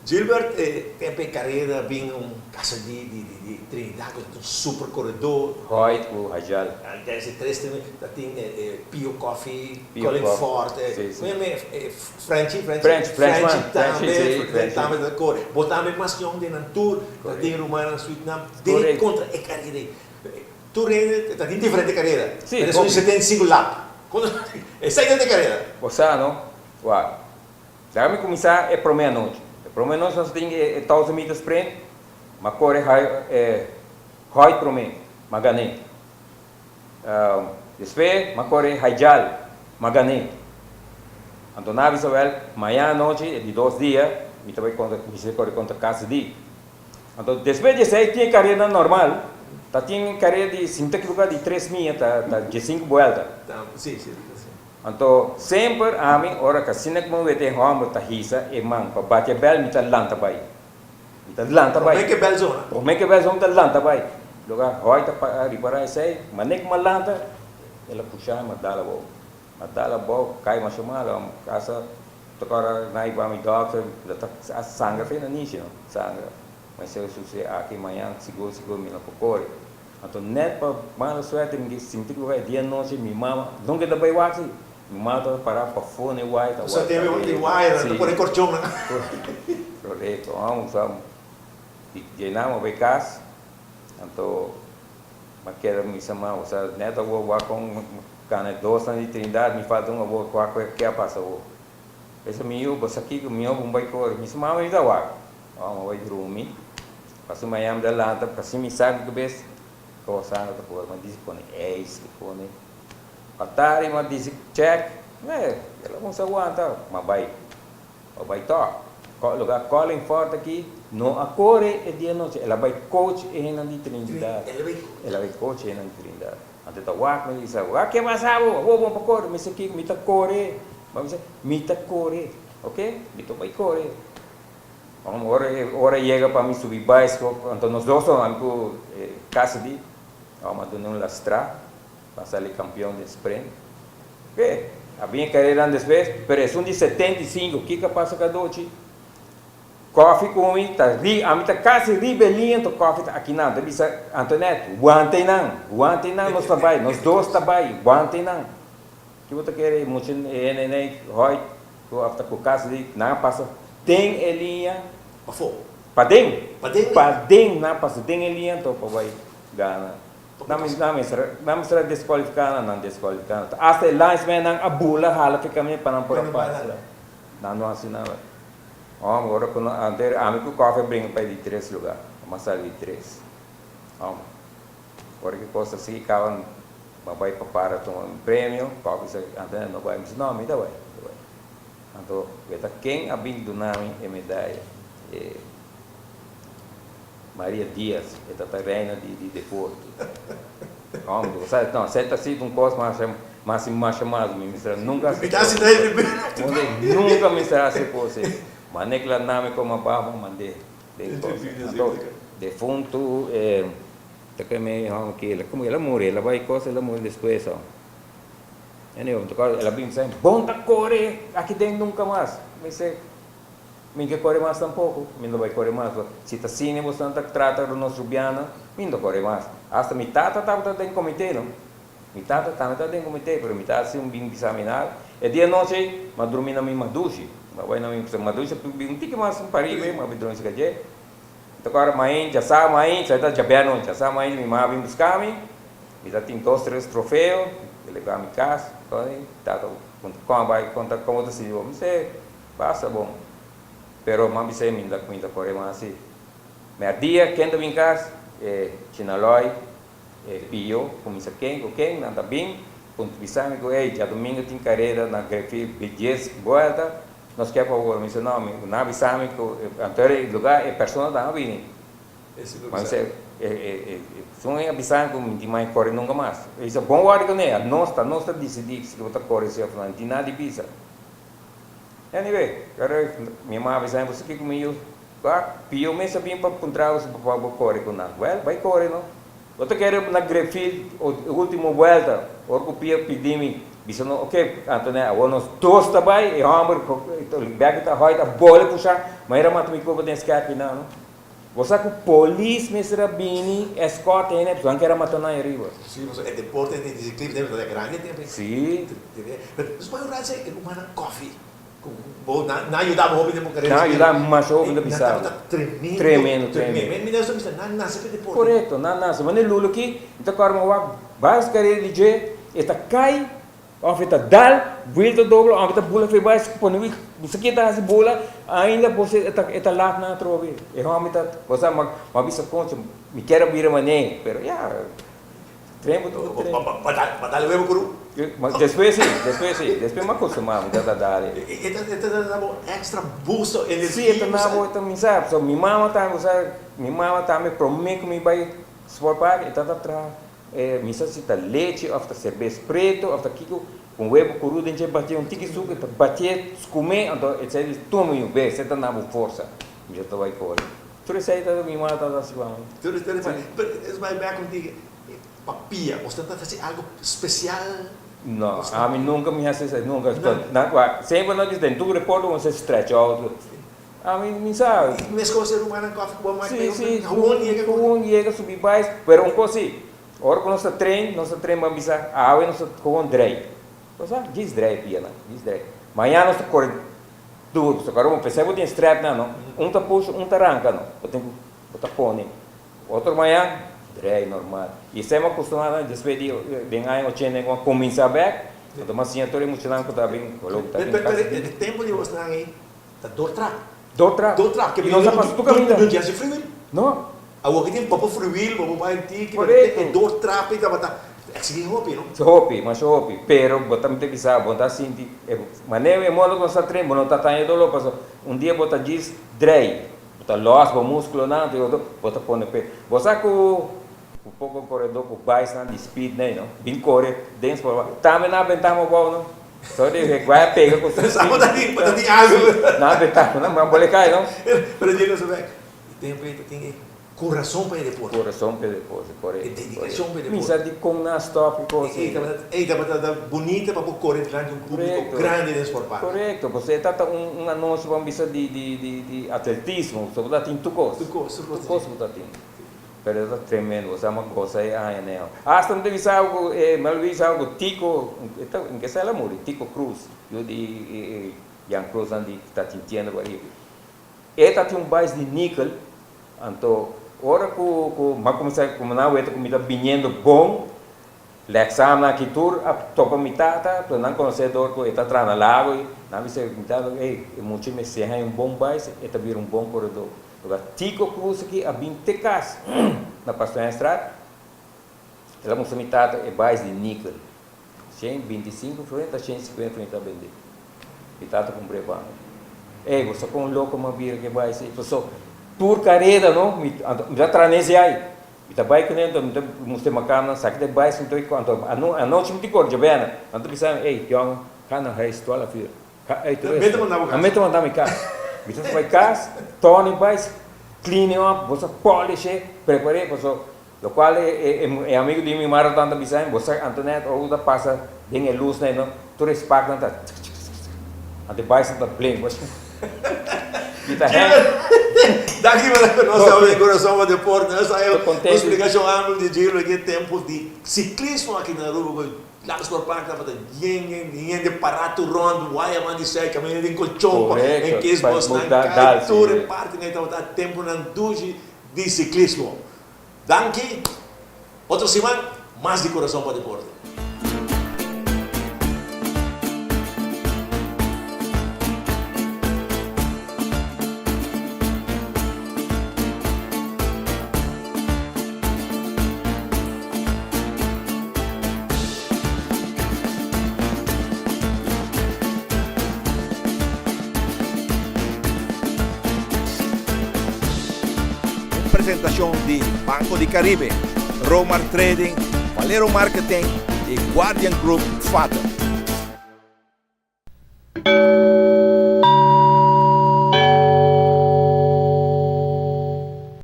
Gilbert, e tempo e careda bin un casa di di di Trinidad cu ta un super corredor. Hoyt cu Hajal. Desde tres tin ta tin e Pio Coffee, Colin Ford, como yama e Frenchy, Frenchy, Frenchy tambe, tambe ta core. Bo tambe mas yong den nan tur, ta den rumannan Surinam, den contra e careda ey. Tur hende ta tin diferente careda, pero esun di 75 lap. Esey ta den careda. Bo sa no? Wak. Laga mi kuminsá e promé anochi. E promé anochi nos tin e thousand meter sprint, m'a kore Hoyt promé, m'a gané. Despues m'a kore Haijal, m'a gané. Anto nan a bisa wèl, mañan anochi, e di dos dia, mi ta bai kontra, mi mester kore kontra Cassidy. Anto despues di esei tin e karera normal, ta tin e karera di, si mi ta ekivoká, di tres mia, ta diesinku buèlta. Anto semper ami ora ku asina ku mi wete e hòmber ta hisa e man pa bati e bèl mi ta lanta bai. Mi ta lanta bai. Promé ku e bèl zona. Promé ku e bèl zona mi ta lanta bai. Loke Hoy ta ripará esei, manera ku mi a lanta el a pusha mi a dal abou. Mi a dal abou, kai masha mal, kasa ta kòrda nan a hiba mi dòkter, ta sangra fe na nishi no, sangra. Ma esei a susedé aki mañan sigur sigur mi no por kore. Anto net pa mala suerte mi sinti ku e dia nochi mi mama nunka e ta bai wak si, mi mama tabata para pafó na e waya ta wak e waya ta pone korchon nan. Korekto amo sa di djei nan a bai kas anto mi a keda mi sa mama sa net awor wak kon gana e dosnan di Trinidad mi falta un awor wak ke a pasa awor e sa mi yu bo sa kiko mihó bo bai kore mi sa mama mi ta wak amo a bai drumi. Paso mañana mi ta lanta kasi mi sa ku bes kosa ta por mi disi pone ijs mi pone atari mi disi check eh el a cuminsa wanta ma bai a bai tok loke Colin Ford aki no a kore e dia anochi el a bai coach e hendenan di Trinidad el a bai coach e hendenan di Trinidad anto e ta wak mi bisa wak ke pasa bo awor bo por kore mi bisa kiko mi ta kore mi bisa mi ta kore ok mi ta bai kore. Ora e ora yega pa mi subi baiskop, anto nos dos ta ami ku Cassidy, amo a duna un lastrá pa sali kampion den sprint. Oke, a bin e kareranan despues, pero esun di 75, kiko a pasa kadochi? Koffie ku mi ta ri, ami ta kasi riba e liña, anto Koffie ta akinan, ta bisa Antoinette, wanta einan, wanta einan nos ta bai, nos dos ta bai, wanta einan. Ki bo ta kere e mucha e hende nei Hoyt ku of ta ku Cassidy nan a pasa den e liña Pafó. Paden. Paden. Paden nan a pasa den e liña anto pa bai gana. Nan nan mester nan mester a deskualifiká nan nan deskualifiká nan. Asta e linesman nan a bula hala fe kaminda pa nan por a pasa. Nan no hasi nada. Hòmber ora ku nan antes ami ku Coffee a bringa pa e di tres lugá. A sali di tres. Hòmber. Ora ki kos ta sigui kaba mi bai pa para tuma mi premio, papi bisa Antonio no bai, mi bisa no mi ta bai, mi ta bai. Anto weta ken a bin duna mi e medaya, e Maria Diaz, e ta ta reina di di deporte. Hombre, bo sa, no, esei ta sido un kos masha mas masha mas mi mester nunka hasi Mi ta hasi na nunka mester hasi e kos ei. Mane kla nami koma abaho mand'é den kos. Anto defuntu e. Ta ke mi hòmber ki el a el a muri el a bai kos el a muri despues ho anyway mi ta kòrda el a bin bisa bon ta kore aki den nunka mas mi se mi ke kore mas tampoko mi no bai kore mas si ta asina boso ta trata nos rubianan mi no kore mas hasta mi tata tabata den komite no mi tata tambe tabata den komite pero mi tata si un bin bisa mi nada e dia anochi mi a drumi na mi madushi mi a bai na mi madushi un tiki mas pariba mi a bai drumi dje. Ta kòrda main, djasá main, sa ta djabièrnè djasá main mi mama a bin buska mi, mi ta tin dos tres trofeo, el a leba mi kas, tata puntra kon a bai, kon ta komo ta sinti bo, mi se basta bon, pero m'a bis'é mi ta mi ta kore mas si. Mèrdia ken ta bin kas? E Chinalòi, e Pio, kuminsá ken ku ken, nan ta bin, puntra bisa mi ku ey djadumingu tin kareda na Greffi dies buèlta, Nos ke pa wor, mi bisa no, mi nan a bisa mi ku anto e lugar e persona ta a bini. Ma mi bisa e esun a bisa mi ku mi tin mai kore nunka mas. E bisa bon wòrdu kuné, a nos ta nos ta disidí si bo ta kore si òf no, no tin nada di bisa. Anyway, pero mi mama a bisa mi bo sa kiko mi yu, wak pio mes a bin pa puntra bo si bo por kore ku nan. Wèl, bai kore no. Bo ta kere na Greffield e ultimo buèlta, ora ku pio pidi mi. Bisa no, ok, Antoinette, awor nos dos ta bai, e homber bek ta hoy ta bole pusha, manera mata mi kopa den skerpi nan no. Bo sa ku polis mester a bini escort hende pasobra nan kier a mata nan ariba. Si, pasobra e deporte di bicicleta ta grandi tempo ei. Si. Pero despues un rato e rumannan koffie ku bo nan a yuda bo hopi den bo karera. Nan a yuda mi masha hopi ta bisa bo. Nan tabata tremendo. Tremendo, tremendo. Mi ta bisa nan nase pa e deporte. Korekto, nan nase. Wanneer Lulu aki, mi ta kòrda mi wak bas karera di dje, e ta kai. Of e ta dal, wiel ta dobla, of e ta bula fe bai, pone wiel, bo sa ken ta hasi bula, ainda bo sa e ta laf nan atrobe. E homber ta, bo sa, ma a bisa concho, mi kier a bira man'e, pero ya, tren bo ta tren. Ba dal webo kuru? Despues si, despues si, despues mi a kostumá, mi ta dal e. E ta da bo extra boost o energia? Si, e ta na bo, e ta, mi sa, so mi mama tambe, bo sa, mi mama tambe prome ku mi bai Sport Park, e ta ta traha. E misa si ta lechi of ta serbes preto of ta kiko ku webo kuru den dje batié un tiki suku e ta batié skume anto e sa di tuma yu be esei ta na bo forsa mi ta bai kore tur esei ta mi mama ta hasi pa mi. Tur esei ta pero es bai bek un tiki pa pia bo ta hasi algo spesial? No ami nunka mi hasi esei nunka semper nan bisa den tur deporte bo mester stretch out ami mi sa. Meskos e rumannan kòfi ku bo a Sí, sí, gewoon yega subi bais, pero un kos sí, ora ku nos ta train, nos ta train ban bisa awe nos ta gewoon drei, bo sa, djis drei pianan, djis drei, mañana nos ta kore duru, pasobra ora bo pensa bo tin strèp nan no, un ta pusha, un ta ranka no, bo tin ku, bo ta pone, otro mañana drei normal, i esei mi a kustumá nan despues di den aña ochenta ku a kuminsá bèk, anto mi a siña tur e muchanan ku ta bin, ku ta bin Pero e tempu di bosnan ei Ta door trap. Door trap. Door trap. I nos a pasa tur kaminda. No djasi freewheel. No. Awor ki tin popo freewheel, bo por bai tiki, pero Korekto. e door trap ei tabata eksigí hopi, no? Si hopi, masha hopi. Pero bo ta mester bisa, bo ta sinti e manera e modo ku nos ta train, bo no ta taña doló pasobra un dia bo ta djis drei, bo ta lòs bo muskulonan, anto otro bo ta pone pe. Bo sa ku ku poko koredó ku baisnan di speed nei, no? Bin kore den sport, tambe nan a bentá mo abou, no? So di e guay a pega cu su Sa bo ta tin, bo ta tin algo. Nan a benta, nan a bole cay no. Pero Diego sa bay, e tempo ey ta tin e curason pa e deporte. Curason pa e deporte, correcto. E dedicacion pa e deporte. Mi sa di con nan a stop e cos ey. Ey tabata ta bunita pa bo core dilanti un publico grandi den Sport Park. Correcto, pasobra e tabata un un anuncio pa bisa di di di di atletismo, so bo ta tin tur cos. Tur cos, tur cos. Tur cos bo ta tin. Pero e ta tremendo, bo sa ma gosa e aña neo. Hasta mi ta bisa bo ku e mi a bisa bo ku Tico, e ta en ke sa el a muri, Tico Cruz, yu di Jan Cruz nan di ta tintiendo por ahi. E ta tin un bais di nikel, anto ora ku ku mi a kuminsá ku mi nan a weta ku mi ta biniendo bon, l'examen aki tur a topa mi tata, pero nan konosé dor ku e ta traha na lago i nan a bisa mi tata, ey, e mucha mester haña un bon bais, e ta bira un bon koredó. Ora Tico Cruz aki a bin te cas na Pastoenstraat, el a mustra mi tata e bais di nikel, 125 florin ta 150 florin ta bende. Mi tata cumpra e pa mi. Ey, bo sa con loco mi a bira cu e bais ey? Paso tur careda no, mi mi ta traha nesi ay, mi ta bay cune, anto mi ta mustra e macamnan, saki ta e bais, mi ta bay, anto anochi mi tin cor djabena, nan ta bisa mi, ey, jong, ga na huis twaalf uur. Mete manda bo kas. A mete manda mi kas. Mi ta bai kas, Tony bai clean e op, bo sa polish e, prepare paso lokual e e amigo di mi mara ta bisa mi, bo sa Antoinette ora bo ta pasa den e lus nan tur e spark nan ta tsk tsk tsk anto e bai ta blink bo Mi ta hang. Danki pa laga nos tabata den Corazon pa Deporte. Nos a haña un splikashon amplio di Giro di e tempu di siklismo aki na Aruba ku Lago Sport Park tabata yen yen di hende pará tur rònt, wayaman di sei, kaminda den kolchon pa en kes bosnan kai tur e parti nan tabata tempunan dushi di siklismo. Danki, otro siman mas di Kurason pa Deporte. Un presentacion di Banco di Caribe, Romar Trading, Valero Marketing y Guardian Group Vader.